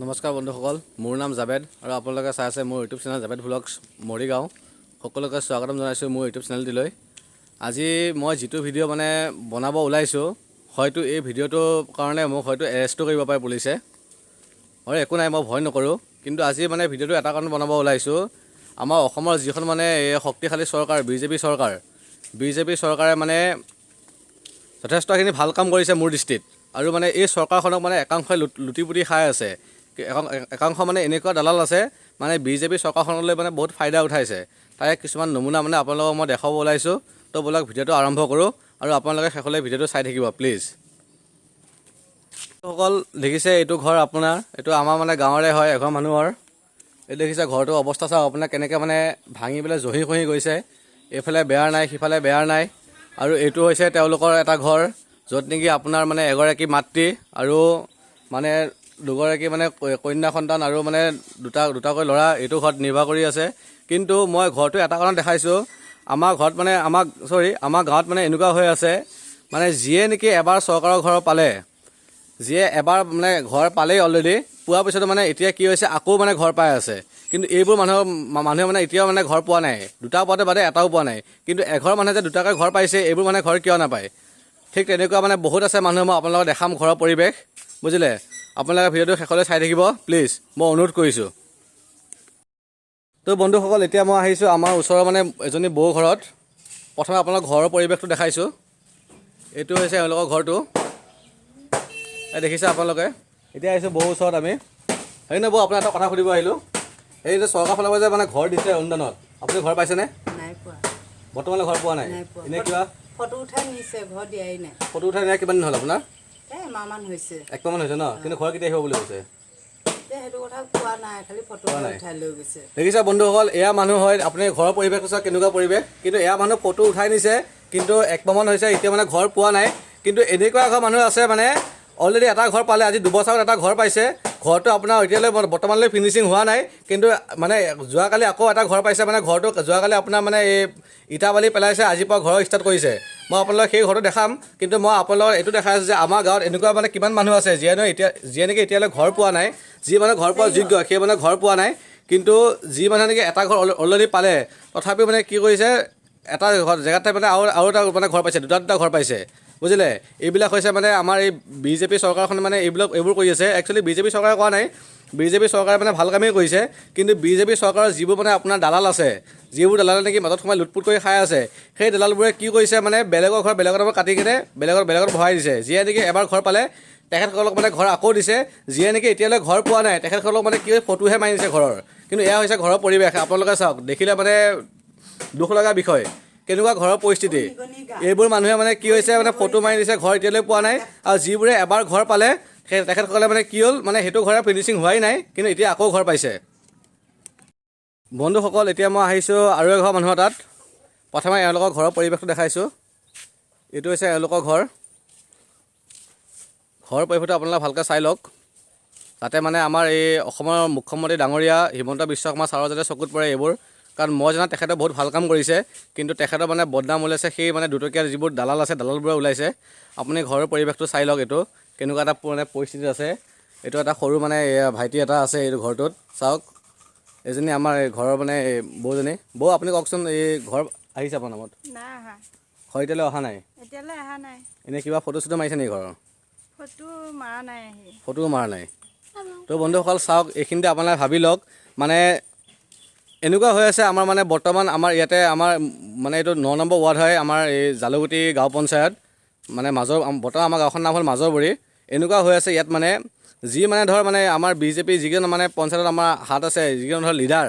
নমস্কাৰ বন্ধুসকল, মোৰ নাম জাবেদ আৰু আপোনালোকে চাই আছে মোৰ YouTube channel Javed vlogs Morigaon. সকলোকে স্বাগতম জনাইছোঁ মোৰ ইউটিউব চেনেলটিলৈ। আজি মই যিটো ভিডিঅ' মানে বনাব ওলাইছোঁ, হয়তো এই ভিডিঅ'টোৰ কাৰণে মোক হয়তো এৰেষ্টো কৰিব পাৰে পুলিচে। আৰু একো নাই, মই ভয় নকৰোঁ। কিন্তু আজি মানে ভিডিঅ'টো এটা কাৰণত বনাব ওলাইছোঁ, আমাৰ অসমৰ যিখন মানে এই শক্তিশালী চৰকাৰ, বিজেপি চৰকাৰ, বিজেপি চৰকাৰে মানে যথেষ্টখিনি ভাল কাম কৰিছে মোৰ দৃষ্টিত। আৰু মানে এই চৰকাৰখনক মানে একাংশই লুটি পুটি খাই আছে। একাংশ মানে এনেকুৱা দালাল আছে, মানে বিজেপি চৰকাৰখনলৈ মানে বহুত ফাইদা উঠাইছে। তাৰে কিছুমান নমুনা মানে আপোনালোকক মই দেখুৱাব ওলাইছোঁ। তো ব'লক, ভিডিঅ'টো আৰম্ভ কৰোঁ আৰু আপোনালোকে শেষলৈ ভিডিঅ'টো চাই থাকিব প্লিজ। সকল দেখিছে, এইটো ঘৰ আপোনাৰ, এইটো আমাৰ মানে গাঁৱৰে হয়, এঘৰ মানুহৰ। এইটো দেখিছে, ঘৰটোৰ অৱস্থা চাওক আপোনাৰ, কেনেকৈ মানে ভাঙি পেলাই জহি খহি গৈছে। এইফালে বেৰ নাই, সিফালে বেৰ নাই। আৰু এইটো হৈছে তেওঁলোকৰ এটা ঘৰ, য'ত নেকি আপোনাৰ মানে এগৰাকী মাতৃ আৰু মানে দুগৰাকী মানে কন্যা সন্তান আৰু মানে দুটা দুটাকৈ ল'ৰা এইটো ঘৰত নিৰ্বাহ কৰি আছে। কিন্তু মই ঘৰটো এটা কাৰণত দেখাইছোঁ, আমাৰ ঘৰত মানে আমাক, চৰি, আমাৰ গাঁৱত মানে এনেকুৱা হৈ আছে, মানে যিয়ে নেকি এবাৰ চৰকাৰৰ ঘৰ পালে, যিয়ে এবাৰ মানে ঘৰ পালেই অলৰেডি, পোৱাৰ পিছতো মানে এতিয়া কি হৈছে, আকৌ মানে ঘৰ পাই আছে। কিন্তু এইবোৰ মানুহে মানে এতিয়াও মানে ঘৰ পোৱা নাই। দুটা পোৱাটো বাদে, এটাও পোৱা নাই। কিন্তু এঘৰ মানুহে যে দুটাকৈ ঘৰ পাইছে, এইবোৰ মানে ঘৰ কিয় নাপায়? ঠিক তেনেকুৱা মানে বহুত আছে মানুহ। মই আপোনালোকক দেখাম ঘৰৰ পৰিৱেশ, বুজিলে? আপোনালোকে ভিডিঅ'টো শেষলৈ চাই থাকিব প্লিজ, মই অনুৰোধ কৰিছোঁ। তো বন্ধুসকল, এতিয়া মই আহিছোঁ আমাৰ ওচৰৰ মানে এজনী বৌ ঘৰত। প্ৰথমে আপোনালোক ঘৰৰ পৰিৱেশটো দেখাইছোঁ। এইটো হৈছে এওঁলোকৰ ঘৰটো, এই দেখিছে আপোনালোকে। এতিয়া আহিছোঁ বৌ ওচৰত আমি। হেৰি নহয় বৌ, আপোনাক এটা কথা সুধিব আহিলোঁ। এই যে চৰকাৰৰ ফালৰ পৰা যে মানে ঘৰ দিছে অনুদানত, আপুনি ঘৰ পাইছেনে? নাই পোৱা। বৰ্তমানে ঘৰ পোৱা নাই? নাই পোৱা। এনেই কিবা ফটো উঠাই নিছে, ঘৰ দিয়াই নাই। ফটো উঠাই নিয়া কিমান দিন হ'ল আপোনাৰ? এই এমাহমান হৈছে। একমাহমান হৈছে ন? কিন্তু ঘৰ কেতিয়া আহিব বুলি কৈছে? এতিয়া সেইটো কথা কোৱা নাই, খালি ফটো নাই। উঠাই লৈ গৈছে। দেখিছে বন্ধুসকল, এয়া মানুহ হয়। আপুনি ঘৰৰ পৰিৱেশটো চাওক, কেনেকুৱা পৰিৱেশ। কিন্তু এয়া মানুহ ফটো উঠাই নিছে, কিন্তু একমাহমান হৈছে, এতিয়া মানে ঘৰ পোৱা নাই। কিন্তু এনেকুৱা এঘৰ মানুহ আছে, মানে অলৰেডি এটা ঘৰ পালে, আজি দুবছৰত এটা ঘৰ পাইছে। ঘৰটো আপোনাৰ এতিয়ালৈ বৰ্তমানলৈ ফিনিচিং হোৱা নাই, কিন্তু মানে যোৱাকালি আকৌ এটা ঘৰ পাইছে। মানে ঘৰটো যোৱাকালি আপোনাৰ মানে এই ইটা বালি পেলাইছে, আজিৰ পৰা ঘৰ ষ্টাৰ্ট কৰিছে। মই আপোনালোকক সেই ঘৰটো দেখাম। কিন্তু মই আপোনালোকক এইটো দেখাই আছোঁ যে আমাৰ গাঁৱত এনেকুৱা মানে কিমান মানুহ আছে, যিয়ে নহয় এতিয়া, যিয়ে নেকি এতিয়ালৈ ঘৰ পোৱা নাই। যি মানে ঘৰ পোৱাৰ যোগ্য, সেই মানে ঘৰ পোৱা নাই। কিন্তু যি মানুহে নেকি এটা ঘৰ অলৰেডি পালে, তথাপিও মানে কি কৰিছে, এটা ঘৰ জেগাতে মানে আৰু আৰু এটা মানে ঘৰ পাইছে, দুটা দুটা ঘৰ পাইছে, বুজিলে? এইবিলাক হৈছে মানে আমাৰ এই বিজেপি চৰকাৰখনে মানে এইবিলাক এইবোৰ কৰি আছে। একচুৱেলি বিজেপি চৰকাৰে কৰা নাই, বিজেপি চৰকাৰে মানে ভাল কামেই কৰিছে। কিন্তু বিজেপি চৰকাৰৰ যিবোৰ মানে আপোনাৰ দালাল আছে, যিবোৰ দালালে নেকি মাজত সোমাই লুটপুট কৰি খাই আছে, সেই দালালবোৰে কি কৰিছে, মানে বেলেগৰ ঘৰ বেলেগৰ নামত কাটি কিনে বেলেগৰ বেলেগত ভৰাই দিছে। যিয়ে নেকি এবাৰ ঘৰ পালে, তেখেতসকলক মানে ঘৰ আকৌ দিছে। যিয়ে নেকি এতিয়ালৈ ঘৰ পোৱা নাই, তেখেতসকলক মানে কি ফটোহে মাৰি দিছে ঘৰৰ। কিন্তু এয়া হৈছে ঘৰৰ পৰিৱেশ, আপোনালোকে চাওক। দেখিলে মানে দুখ লগা বিষয়, কেনেকুৱা ঘৰৰ পৰিস্থিতি। এইবোৰ মানুহে মানে কি হৈছে, মানে ফটো মাৰি দিছে, ঘৰ এতিয়ালৈ পোৱা নাই। আৰু যিবোৰে এবাৰ ঘৰ পালে, সেই তেখেতসকলে মানে কি হ'ল, মানে সেইটো ঘৰৰ ফিনিচিং হোৱাই নাই, কিন্তু এতিয়া আকৌ ঘৰ পাইছে। বন্ধুসকল, এতিয়া মই আহিছোঁ আৰু এঘৰ মানুহৰ তাত। প্ৰথমে এওঁলোকৰ ঘৰৰ পৰিৱেশটো দেখাইছোঁ। এইটো হৈছে এওঁলোকৰ ঘৰ। ঘৰৰ পৰিৱেশটো আপোনালোকে ভালকৈ চাই লওক, যাতে মানে আমাৰ এই অসমৰ মুখ্যমন্ত্ৰী ডাঙৰীয়া হিমন্ত বিশ্ব শৰ্মা ছাৰৰ যাতে চকুত পৰে এইবোৰ। কাৰণ মই জনাত তেখেতে বহুত ভাল কাম কৰিছে, কিন্তু তেখেতৰ মানে বদনাম ওলাইছে সেই মানে দুটকীয়া যিবোৰ দালাল আছে, দালালবোৰে ওলাইছে। আপুনি ঘৰৰ পৰিৱেশটো চাই লওক, এইটো কেনেকুৱা এটা মানে পৰিস্থিতিত আছে। এইটো এটা সৰু মানে এয়া ভাইটি এটা আছে এইটো ঘৰটোত। চাওক, এজনী আমাৰ এই ঘৰৰ মানে এই বৌজনী। বৌ, আপুনি কওকচোন, এই ঘৰ আহিছে আপোনাৰ নামত? নাই অহা। ঘৰ এতিয়ালৈ অহা নাই? এতিয়ালৈ অহা নাই। এনেই কিবা ফটো চটো মাৰিছে নেকি ঘৰৰ? ফটো মৰা নাই আহি। ফটোও মৰা নাই। তো বন্ধুসকল চাওক, এইখিনিতে আপোনালোকে ভাবি লওক, মানে এনেকুৱা হৈ আছে আমাৰ মানে বৰ্তমান আমাৰ ইয়াতে আমাৰ মানে এইটো 9 নম্বৰ ৱাৰ্ড হয়, আমাৰ এই জালুগুটি গাঁও পঞ্চায়ত, মানে মাজৰ, বৰ্তমান আমাৰ গাঁওখনৰ নাম হ'ল মাজৰবৰী। এনেকুৱা হৈ আছে ইয়াত, মানে যি মানে ধৰ মানে আমাৰ বিজেপি যিকেইজন মানে পঞ্চায়তত আমাৰ হাত আছে, যিকেইজন ধৰ লিডাৰ,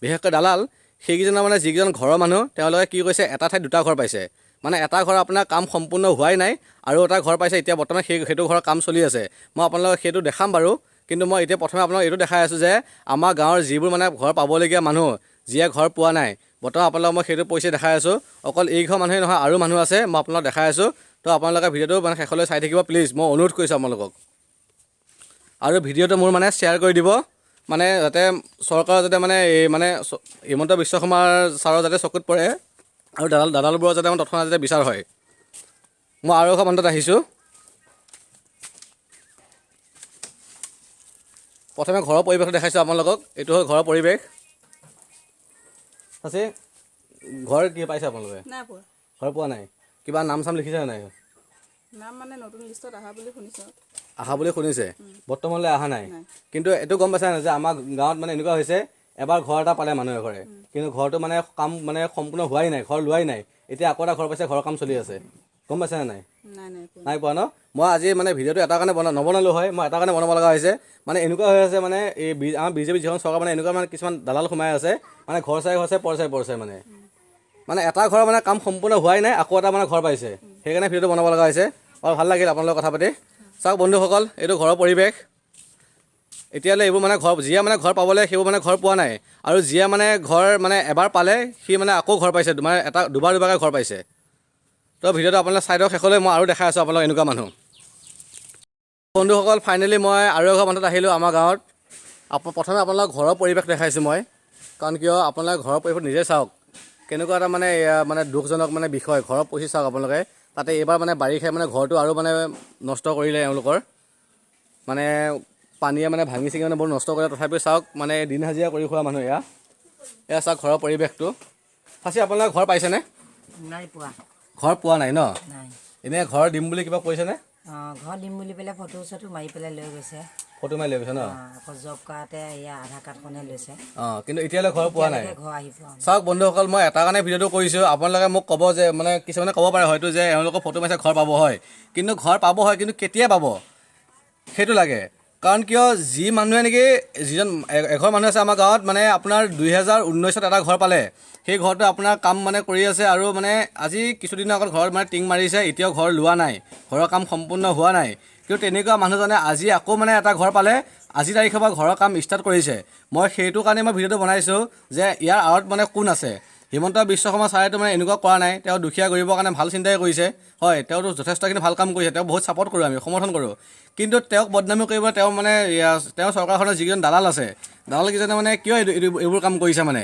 বিশেষকৈ দালাল, সেইকেইজনৰ মানে যিকেইজন ঘৰৰ মানুহ, তেওঁলোকে কি কৰিছে, এটা ঠাইত দুটা ঘৰ পাইছে। মানে এটা ঘৰ আপোনাৰ কাম সম্পূৰ্ণ হোৱাই নাই, আৰু এটা ঘৰ পাইছে। এতিয়া বৰ্তমান সেইটো ঘৰৰ কাম চলি আছে। মই আপোনালোকক সেইটো দেখাম বাৰু, কিন্তু মই এতিয়া প্ৰথমে আপোনালোক এইটো দেখাই আছোঁ যে আমাৰ গাঁৱৰ যিবোৰ মানে ঘৰ পাবলগীয়া মানুহ, যিয়ে ঘৰ পোৱা নাই, বৰ্তমান আপোনালোকক মই সেইটো পৰিস্থিতি দেখাই আছোঁ। অকল এই ঘৰ মানুহেই নহয়, আৰু মানুহ আছে, মই আপোনালোকক দেখাই আছোঁ। তো আপোনালোকে ভিডিঅ'টো মানে শেষলৈ চাই থাকিব প্লিজ, মই অনুৰোধ কৰিছোঁ আপোনালোকক। আৰু ভিডিঅ'টো মোৰ মানে শ্বেয়াৰ কৰি দিব, মানে যাতে চৰকাৰৰ যাতে মানে এই মানে হিমন্ত বিশ্ব শৰ্মাৰ ছাৰৰ যাতে চকুত পৰে আৰু দালালবোৰৰ যাতে মানে তৎক্ষণাত যাতে বিচাৰ হয়। মই আৰু এখন মন্ত্ৰত আহিছোঁ। প্ৰথমে ঘৰৰ পৰিৱেশটো দেখাইছোঁ আপোনালোকক। এইটো হ'ল ঘৰৰ পৰিৱেশ আছে। ঘৰ কি পাইছে আপোনালোকে? নাই পোৱা। ঘৰ পোৱা নাই? কিবা নাম চাম লিখিছে নাই? নাম মানে নতুন লিষ্টত অহা বুলি শুনিছোঁ। অহা বুলি শুনিছে, বৰ্তমানলৈ অহা নাই। নাই। কিন্তু এইটো গম পাইছা নাই যে আমাৰ গাঁৱত মানে এনেকুৱা হৈছে, এবাৰ ঘৰ এটা পালে মানুহ এঘৰে, কিন্তু ঘৰটো মানে কাম মানে সম্পূৰ্ণ হোৱাই নাই, ঘৰ লোৱাই নাই। এতিয়া আকৌ এটা ঘৰ পাইছে, ঘৰৰ কাম চলি আছে। গম পাইছা নে নাই? নাই, নাই পোৱা। নাই পোৱা ন? মই আজি মানে ভিডিঅ'টো এটা কাৰণে বনা নবনালোঁ হয়, মই এটা কাৰণে বনাব লগা হৈছে। মানে এনেকুৱা হৈ আছে, মানে এই আমাৰ বিজেপি যিখন চৰকাৰ, মানে এনেকুৱা মানে কিছুমান দালাল সোমাই আছে, মানে ঘৰ চাই ঘৰ চাই পৰচাই পৰচাই, মানে মানে এটা ঘৰৰ মানে কাম সম্পূৰ্ণ হোৱাই নাই, আকৌ এটা মানে ঘৰ পাইছে। সেইকাৰণে ভিডিঅ'টো বনাব লগা হৈছে। আৰু ভাল লাগিল আপোনালোকৰ কথা পাতি। চাওক বন্ধুসকল, এইটো ঘৰৰ পৰিৱেশ। এতিয়ালৈ এইবোৰ মানে ঘৰ যিয়ে মানে ঘৰ পাবলৈ সেইবোৰ মানে ঘৰ পোৱা নাই, আৰু যিয়ে মানে ঘৰ মানে এবাৰ পালে সি মানে আকৌ ঘৰ পাইছে, মানে এটা দুবাৰ দুবাৰকৈ ঘৰ পাইছে। তো ভিডিঅ'টো আপোনালোকে চাই দিয়ক শেষলৈ, মই আৰু দেখাই আছোঁ আপোনালোক এনেকুৱা মানুহ। বন্ধুসকল, ফাইনেলি মই আৰু এঘৰ মানুহত আহিলোঁ আমাৰ গাঁৱত। প্ৰথমে আপোনালোক ঘৰৰ পৰিৱেশ দেখাইছোঁ মই, কাৰণ কিয় আপোনালোকে ঘৰৰ পৰিৱেশ নিজে চাওক কেনেকুৱা এটা মানে এয়া মানে দুখজনক মানে বিষয়। ঘৰৰ পৰিস্থিতি চাওক আপোনালোকে। তাতে এইবাৰ মানে বাৰিষাই মানে ঘৰটো আৰু মানে নষ্ট কৰিলে এওঁলোকৰ, মানে পানীয়ে মানে ভাঙি চিঙি মানে বহুত নষ্ট কৰিলে। তথাপিও চাওক মানে দিন হাজিৰা কৰি খোৱা মানুহ এয়া। এয়া চাওক ঘৰৰ পৰিৱেশটো। ফাঁচি, আপোনালোকে ঘৰ পাইছেনে? নাই পোৱা। ঘৰ পোৱা নাই ন? নাই। এনেই ঘৰ দিম বুলি কিবা কৈছেনে? অঁ, ঘৰ দিম বুলি পেলাই ফটো চটো মাৰি পেলাই লৈ গৈছে। ফটো মাৰি লৈ গৈছে ন? অঁ, আকৌ জব কাৰ্ডে এয়া আধাৰ কাৰ্ডখনহে লৈছে। অঁ, কিন্তু এতিয়ালৈ ঘৰ পোৱা নাই। এতিয়ালৈকে ঘৰ আহি পোৱা নাই। চাওক বন্ধুসকল, মই এটা কাৰণে ভিডিঅ'টো কৰিছোঁ। আপোনালোকে মোক ক'ব যে মানে কিছুমানে ক'ব পাৰে হয়তো যে এওঁলোকৰ ফটো মাৰিছে ঘৰ পাব হয়, কিন্তু ঘৰ পাব হয়, কিন্তু কেতিয়া পাব সেইটো লাগে। কাৰণ কিয় যি মানুহে নেকি যিজন এঘৰ মানুহ আছে আমাৰ গাঁৱত, মানে আপোনাৰ 2019ত এটা ঘৰ পালে, সেই ঘৰটো আপোনাৰ কাম মানে কৰি আছে, আৰু মানে আজি কিছুদিনৰ আগত ঘৰত মানে টিং মাৰিছে, এতিয়াও ঘৰ লোৱা নাই, ঘৰৰ কাম সম্পূৰ্ণ হোৱা নাই। কিন্তু তেনেকুৱা মানুহজনে আজি আকৌ মানে এটা ঘৰ পালে, আজি তাৰিখৰ পৰা ঘৰৰ কাম ষ্টাৰ্ট কৰিছে। মই সেইটো কাৰণে মই ভিডিঅ'টো বনাইছোঁ যে ইয়াৰ আঁৰত মানে কোন আছে। হিমন্ত বিশ্ব শৰ্মা ছাৰেতো মানে এনেকুৱা কৰা নাই, তেওঁ দুখীয়া গৰীবৰ কাৰণে ভাল চিন্তাই কৰিছে হয়, তেওঁতো যথেষ্টখিনি ভাল কাম কৰিছে, তেওঁ বহুত ছাপৰ্ট কৰোঁ, আমি সমৰ্থন কৰোঁ। কিন্তু তেওঁক বদনামী কৰিব তেওঁ মানে তেওঁ চৰকাৰখনৰ যিকেইজন দালাল আছে, দালালকেইজনে মানে কিয় এইবোৰ কাম কৰিছে? মানে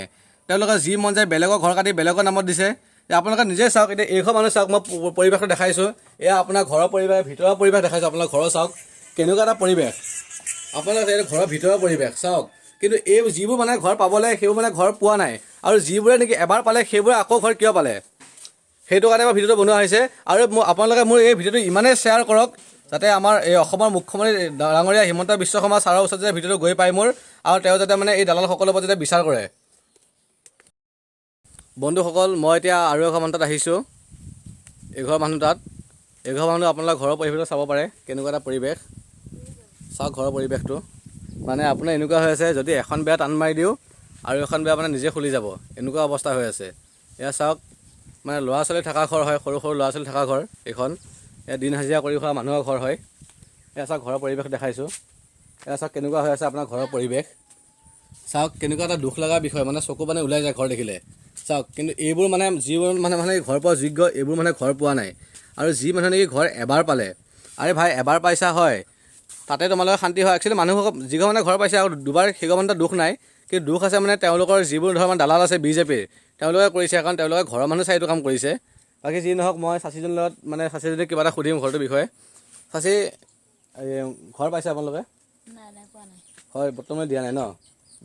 তেওঁলোকে যি মন যায় বেলেগৰ ঘৰ কাটি বেলেগৰ নামত দিছে। এতিয়া আপোনালোকে নিজে চাওক, এতিয়া এইঘৰ মানুহ চাওক, মই পৰিৱেশটো দেখাইছোঁ। এয়া আপোনাৰ ঘৰৰ পৰিৱেশ, ভিতৰৰ পৰিৱেশ দেখাইছোঁ। আপোনাৰ ঘৰৰ চাওক কেনেকুৱা এটা পৰিৱেশ, আপোনালোকে এইটো ঘৰৰ ভিতৰৰ পৰিৱেশ চাওক। কিন্তু এই যিবোৰ মানে ঘৰ পাবলৈ সেইবোৰ মানে ঘৰ পোৱা নাই, আৰু যিবোৰে নেকি এবাৰ পালে সেইবোৰে আকৌ ঘৰ কিয় পালে, সেইটো কাৰণে মই ভিডিঅ'টো বনোৱা হৈছে। আৰু আপোনালোকে মোৰ এই ভিডিঅ'টো ইমানেই শ্বেয়াৰ কৰক যাতে আমাৰ এই অসমৰ মুখ্যমন্ত্ৰী ডাঙৰীয়া হিমন্ত বিশ্ব শৰ্মা ছাৰৰ ওচৰত যাতে ভিডিঅ'টো গৈ পায় মোৰ, আৰু তেওঁ যাতে মানে এই দালালসকলৰ ওপৰত যাতে বিচাৰ কৰে। বন্ধুসকল, মই এতিয়া আৰু এঘৰ মানুহ তাত আহিছোঁ। এইঘৰ মানুহ তাত, এইঘৰ মানুহ আপোনালোকৰ ঘৰৰ পৰিৱেশটো চাব পাৰে কেনেকুৱা এটা পৰিৱেশ। চাওক ঘৰৰ পৰিৱেশটো, মানে আপোনাৰ এনেকুৱা হৈ আছে যদি এখন বেৰা টান মাৰি দিওঁ আৰু এখন বেৰা মানে নিজে খুলি যাব, এনেকুৱা অৱস্থা হৈ আছে। এয়া চাওক, মানে ল'ৰা ছোৱালী থকা ঘৰ হয়, সৰু সৰু ল'ৰা ছোৱালী থকা ঘৰ এইখন। এয়া দিন হাজিৰা কৰি খোৱা মানুহৰ ঘৰ হয়। এয়া চাওক ঘৰৰ পৰিৱেশ দেখাইছোঁ। এয়া চাওক কেনেকুৱা হৈ আছে আপোনাৰ ঘৰৰ পৰিৱেশ। চাওক কেনেকুৱা এটা দুখ লগা বিষয়, মানে চকু মানে ওলাই যায় ঘৰ দেখিলে। চাওক, কিন্তু এইবোৰ মানে যিবোৰ মানে মানে ঘৰ পোৱা যোগ্য, এইবোৰ মানে ঘৰ পোৱা নাই। আৰু যি মানুহে নেকি ঘৰ এবাৰ পালে, আৰে ভাই এবাৰ পাইছা হয়, তাতে তোমালোকে শান্তি হয়। একচুৱেলি মানুহক যিঘৰ মানে ঘৰ পাইছে আৰু দুবাৰ, সেইঘৰ মানুহৰ দুখ নাই, কিন্তু দুখ আছে মানে তেওঁলোকৰ যিবোৰ ধৰ মানে দালাল আছে বিজেপিৰ, তেওঁলোকে কৰিছে, কাৰণ তেওঁলোকে ঘৰৰ মানুহ চাই এইটো কাম কৰিছে। বাকী যি নহওক, মই চাচীজনীৰ লগত মানে চাচীজনীক কিবা এটা সুধিম ঘৰটোৰ বিষয়ে। চাচী, এই ঘৰ পাইছে আপোনালোকে? নাই, নাই পোৱা নাই। হয়, বৰ্তমান দিয়া নাই ন?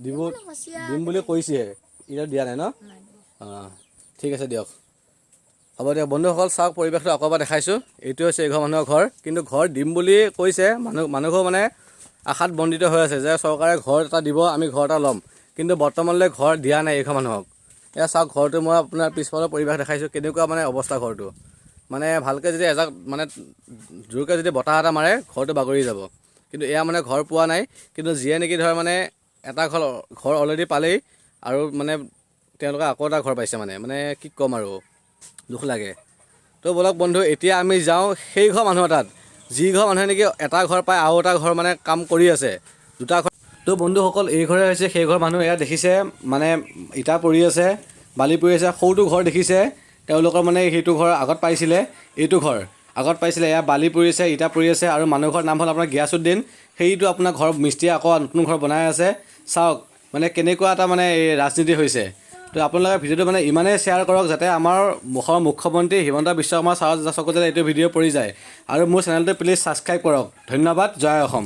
দিব দিম বুলি কৈছেহে, এতিয়া দিয়া নাই ন? অঁ, ঠিক আছে দিয়ক, হ'ব দিয়ক। বন্ধুসকল চাওক পৰিৱেশটো আকৌ এবাৰ দেখাইছোঁ। এইটো হৈছে এইঘৰ মানুহৰ ঘৰ, কিন্তু ঘৰ দিম বুলি কৈছে। মানুহঘৰ মানে আশাত বন্দিত হৈ আছে যে চৰকাৰে ঘৰ এটা দিব, আমি ঘৰ এটা ল'ম, কিন্তু বৰ্তমানলৈ ঘৰ দিয়া নাই এইঘৰ মানুহক। এয়া চাওক ঘৰটো, মই আপোনাৰ পিছফালৰ পৰিৱেশ দেখাইছোঁ কেনেকুৱা মানে অৱস্থা ঘৰটো। মানে ভালকৈ যদি এজাক মানে জোৰকৈ যদি বতাহ এটা মাৰে ঘৰটো বাগৰি যাব। কিন্তু এয়া মানে ঘৰ পোৱা নাই, কিন্তু যিয়ে নেকি ধৰ মানে এটা ঘৰ অলৰেডি পালেই, আৰু মানে তেওঁলোকে আকৌ এটা ঘৰ পাইছে, মানে মানে কি ক'ম আৰু দুখ লাগে। তো ব'লক বন্ধু, এতিয়া আমি যাওঁ সেই ঘৰ মানুহৰ তাত, যি ঘৰ মানুহে নেকি এটা ঘৰ পায় আৰু এটা ঘৰ মানে কাম কৰি আছে, দুটা ঘৰ। তো বন্ধুসকল, এই ঘৰে হৈছে সেই ঘৰ মানুহ। এয়া দেখিছে মানে ইটা পৰি আছে, বালি পৰি আছে, সৰুটো ঘৰ দেখিছে, তেওঁলোকৰ মানে সেইটো ঘৰ আগত পাইছিলে, এইটো ঘৰ আগত পাইছিলে। এয়া বালি পৰি আছে, ইটা পৰি আছে, আৰু মানুহ ঘৰৰ নাম হ'ল আপোনাৰ গিয়াচুদ্দিন। সেইটো আপোনাৰ ঘৰ মিস্ত্ৰীয়ে আকৌ নতুন ঘৰ বনাই আছে। চাওক মানে কেনেকুৱা এটা মানে এই ৰাজনীতি হৈছে। তো আপোনালোকে ভিডিঅ'টো মানে ইমানেই শ্বেয়াৰ কৰক যাতে আমাৰ অসমৰ মুখ্যমন্ত্ৰী হিমন্ত বিশ্ব শৰ্মা ছাৰৰ চকুত যাতে এইটো ভিডিঅ' পৰি যায়। আৰু মোৰ চেনেলটো প্লিজ ছাবস্ক্ৰাইব কৰক। ধন্যবাদ, জয় অসম।